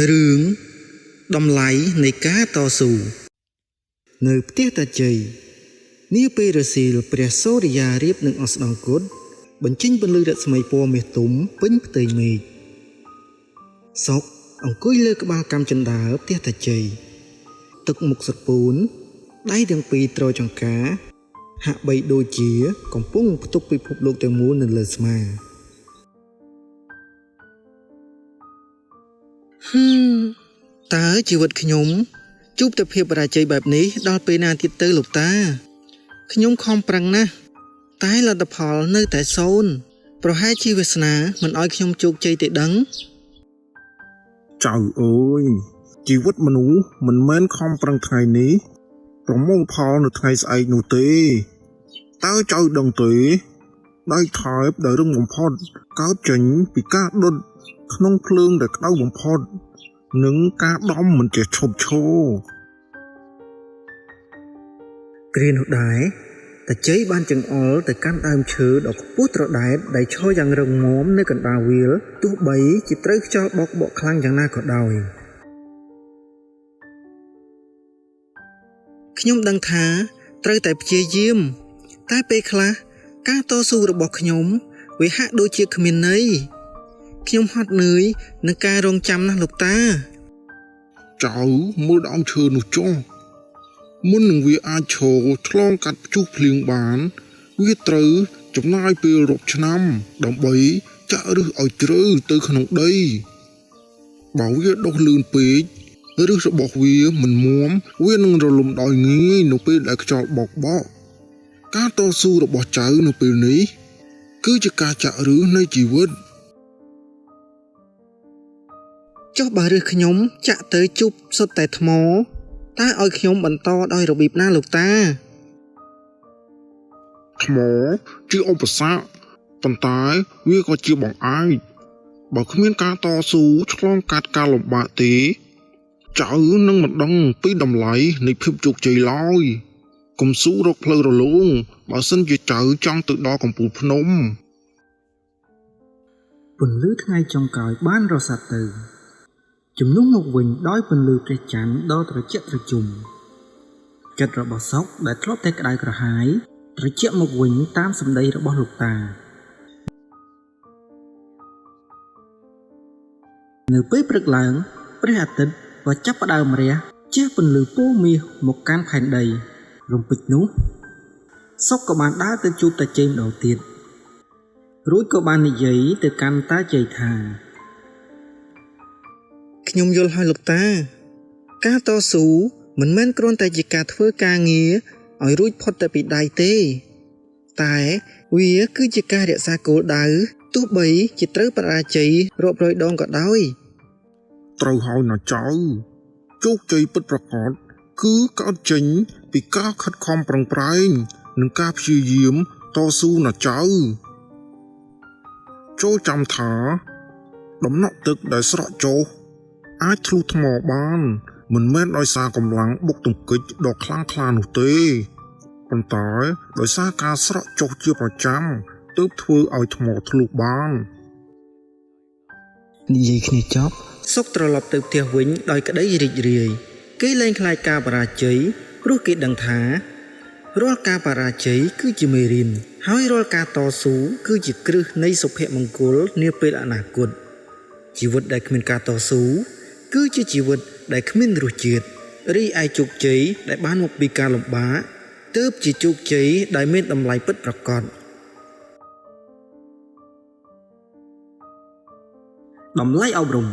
រឿងតម្លៃនៃការតស៊ូនៅផ្ទះតាជ័យនាពេលរសៀលព្រះសូរិយារៀបនឹងអស្តង្គតបញ្ចេញពន្លឺរស្មីពណ៌មាសទុំពេញផ្ទៃមេឃសុកអង្គុយលើក្បាលកាំជណ្ដើរផ្ទះតាជ័យទឹកមុខស្រពោនដៃទាំងពីរទ្រចង្ការហាក់បីដូចជាកំពុងផ្ទុកពិភពលោកទាំងមូលនៅលើស្មាហឹមតើជីវិតខ្ញុំជួបតែភាពបរាជ័យបែបនេះដល់ពេលណាទៀតទៅលោកតាខ្ញុំខំប្រឹងណាស់តែលទ្ធផលនៅតែសូន្យប្រហែលជាវាសនាមិនឲ្យខ្ញុំជោគជ័យទេដឹង ចៅអើយជីវិតមនុស្សមិនមែនខំប្រឹងថ្ងៃនេះប្រមូលផលនៅថ្ងៃស្អែកនោះទេតើចៅដឹងទេដែកថែបដែលរឹងបំផុតកើតចេញពីការដុតក្នុងភ្លើងដែលក្តៅបំផុតនិងការដំមិនចេះឈប់ឈរ គ្រានោះដែរតាជ័យបានចង្អុលទៅកាន់ដើមឈើដ៏ខ្ពស់ត្រដែតដែលឈរយ៉ាងរឹងមាំនៅកណ្ដាលវាលទោះបីជាត្រូវខ្យល់បោកបក់ខ្លាំងយ៉ាងណាក៏ដោយខ្ញុំដឹងថាត្រូវតែព្យាយាមតែពេលខ្លះការតស៊ូរបស់ខ្ញុំវាហាក់ដូចជាគ្មានន័យខ្ញុំហត់នឿយនឹងការរងចាំណាស់លោកតា ចៅមើលដើមឈើនោះចុះមុននឹងវាអាចឈរឆ្លងកាត់ព្យុះភ្លៀងបានវាត្រូវចំណាយពេលរាប់ឆ្នាំដើម្បីចាក់ឫសឲ្យជ្រៅទៅក្នុងដីបើវាដុះលឿនពេកឫសរបស់វាមិនមាំវានឹងរលំដោយងាយនៅពេលដែលខ្យល់បោកបក់ការតស៊ូរបស់ចៅនៅពេលនេះគឺជាការចាក់ឫសនៃជីវិត ចុះបើឫសខ្ញុំចាក់ទៅជប់សុទ្ធតែថ្មតើឲ្យខ្ញុំបន្តដោយរបៀបណាលោកតា ថ្មជាឧបសគ្គប៉ុន្តែវាក៏ជាបង្អែកបើគ្មានការតស៊ូឆ្លងកាត់ការលំបាកទេចៅនឹងមិនដឹងពីតម្លៃនៃភាពជោគជ័យឡើយកុំស៊ូរកផ្លូវរលោងបើសិនជាចៅចង់ទៅដល់កំពូលភ្នំ ពន្លឺថ្ងៃចុងក្រោយបានរសាត់ទៅជំនួសមកវិញដោយពន្លឺព្រះច័ន្ទដ៏ត្រជាក់ត្រជុំចិត្តរបស់សុកដែលធ្លាប់តែក្តៅក្រហាយត្រជាក់មកវិញតាមសម្ដីរបស់លោកតានៅពេលព្រឹកឡើងព្រះអាទិត្យក៏ចាប់ផ្ដើមរះជះពន្លឺពណ៌មាសមកកាន់ផែនដីរំពេចនោះសុកក៏បានដើរទៅជួបតាជ័យម្ដងទៀតរួចក៏បាននិយាយទៅកាន់តាជ័យថាខ្ញុំយល់ហើយលោកតាការតស៊ូមិនមែនគ្រាន់តែជាការធ្វើការងារឲ្យរួចផុតតែពីដៃទេតែវាគឺជាការរក្សាគោលដៅទោះបីជាត្រូវបរាជ័យរាប់រយដងក៏ដោយ ត្រូវហើយណាចៅជោគជ័យពិតប្រាកដគឺកើតចេញពីការខិតខំប្រឹងប្រែងនិងការព្យាយាមតស៊ូណាចៅចូលចាំថាដំណក់ទឹកដែលស្រក់ចុះអាចធ្លុះថ្មបានមិនមែនដោយសារកម្លាំងបុកទង្គិចដ៏ខ្លាំងក្លានោះទេប៉ុន្តែដោយសារការស្រក់ចុះជាប្រចាំទើបធ្វើឲ្យថ្មធ្លុះបាន និយាយគ្នាចប់សុកត្រឡប់ទៅផ្ទះវិញដោយក្តីរីករាយគេលែងខ្លាចការបរាជ័យព្រោះគេដឹងថារាល់ការបរាជ័យគឺជាមេរៀនហើយរាល់ការតស៊ូគឺជាគ្រឹះនៃសុភមង្គលនាពេលអនាគតជីវិតដែលគ្មានការតស៊ូគឺជាជីវិតដែលគ្មានរសជាតិរីឯជោគជ័យដែលបានមកពីការលំបាកទើបជាជោគជ័យដែលមានតម្លៃពិតប្រាកដតម្លៃអប់រំ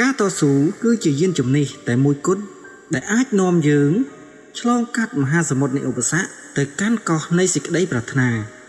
ការតស៊ូគឺជាយានជំនិះតែមួយគត់ដែលអាចនាំយើងឆ្លងកាត់មហាសមុទ្រនៃឧបសគ្គទៅកាន់កោះនៃសេចក្តីប្រាថ្នា។